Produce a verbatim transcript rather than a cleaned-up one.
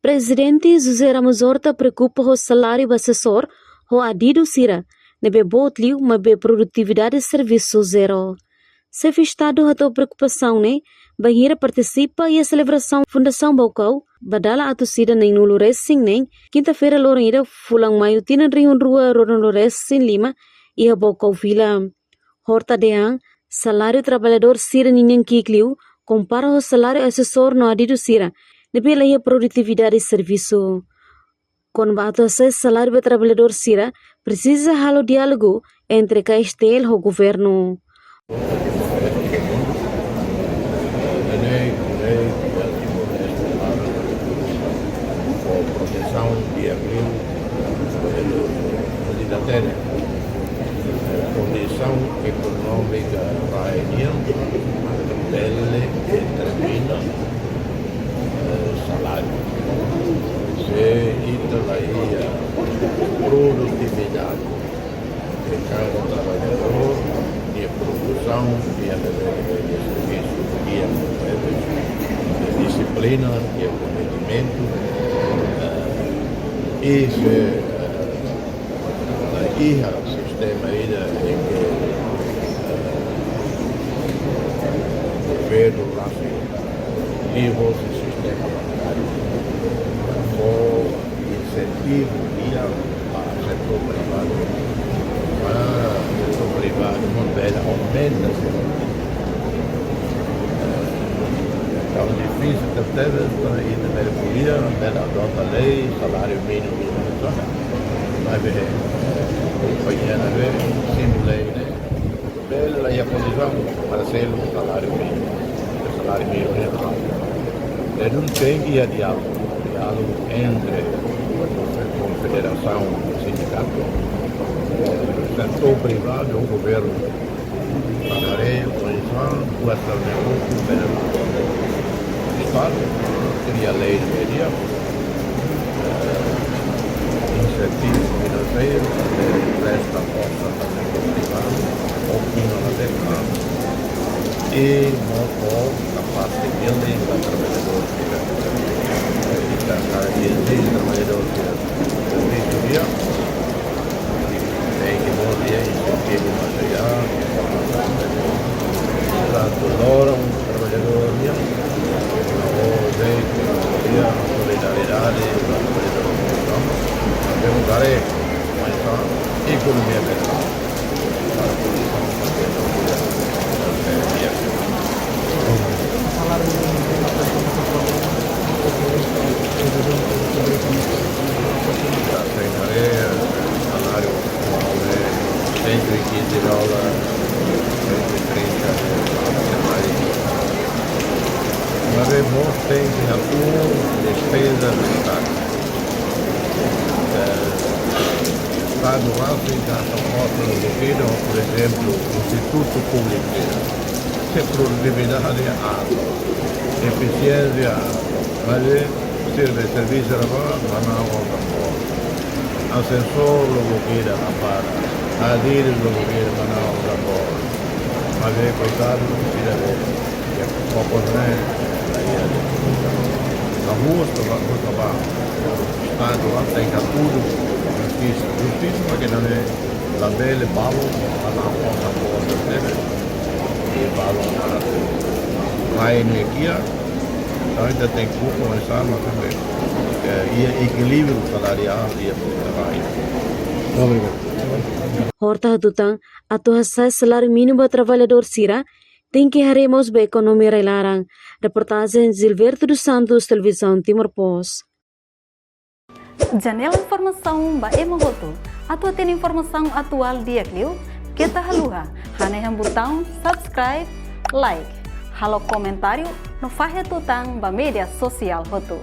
Prezidente José Ramos Horta preokupa ho saláriu ba asesór ho adidu sira, ne'ebé boot liu maibé produtividade servisu zero. Xefe Estadu hato'o preokupasaun ne'e bainhira partisipa iha selebrasaun Fundasaun Baucau ba dala atus ida neen-nulu resin neen, kinta-feira loron ida fulan Maiu tinan rihun rua ruanulu resin lima, iha Baucau Vila. Horta dehan, saláriu traballadór sira ninian ki'ik liu, kompara ho saláriu asesór no adidu sira, ne'ebé la iha produtividade servisu. Kona-ba atu hasa'e saláriu ba traballadór sira, presiza halo diálogu entre K S T L ho governu. Protesaun di'ak liu, kondisaun ekonómika rai nian, bele determina, eh, saláriu. Se ita la iha produtividade de cada traballadór, nia produsaun, nia servisu, nia dixiplina, nia komitmentu, eh, i se, eh, la iha sistema ida ne'ebé, eh, governu rasik, i hosi sistema bancáriu, fó insentivu di'ak ba setór privadu, ba setór privadu mós bele aumenta sira. Entaun difisil tebes para ita bele ko'alia, bele adota lei saláriu mínimu, maibé, eh, kompañia ne'ebé simu lei ne'e, bele la iha kondisaun para selu saláriu mínimu. Saláriu mínimu ne'e altu. Entaun tenke iha diálogu, diálogu entre konfederasaun, sindikatu, setór privadu, governu. Para haree oinsá buat sira-ne'e hotu bele. Estadu kria lei ne'ebé di'ak, eh, insentivu finanseiru, eh, presta forsa ba setór privadu, ou inovasaun. I mós fó kapasiti building ba traballadór sira. Ita hakarak ezije traballadór sira servisu di'ak, tenke mós iha insentivu materiál, tantu loron traballadór nian, ou tenke iha solidariedade ba traballadór sira. Entaun, para oinsá ekonomia bele Saláriu, eh, cento e quinze dólares, cento e trinta, mas é bom, tem que incluir despesa do Estado. Eh, Estadu rasik gasta mós no governu, por ezemplu, institutu públiku, se produtividade alta, efisiénsia alta, mas é serve servisu raba, manán osan boot. Asesór loke ida la para, adidu loke ida manán osan boot. Mas é koitadu, sira be, ya, pokoknya, ya, ya. Kamu, coba, coba. Estadu la tenke hatudu justisa. Justisa, porque não é, labele balu, manán osan boot, entende? I balu para tu. Mai ne kia, entaun ita tenke komesa, mas também, eh, iha ekilíbriu salariál, iha traballu. Obrigadu. Horta hatutan, atu hasa'e saláriu mínimu ba traballadór sira, tenke haree mós ba ekonomia rai-laran. Reportajen Gilberto dos Santos, Televizaun Timor Post. Janela informasaun ba ema hotu. Atu hatene informasaun atuál di'ak liu, keta haluha hanehan butaun subscribe, like, halo komentáriu, no fahe tutan ba média sosiál hotu.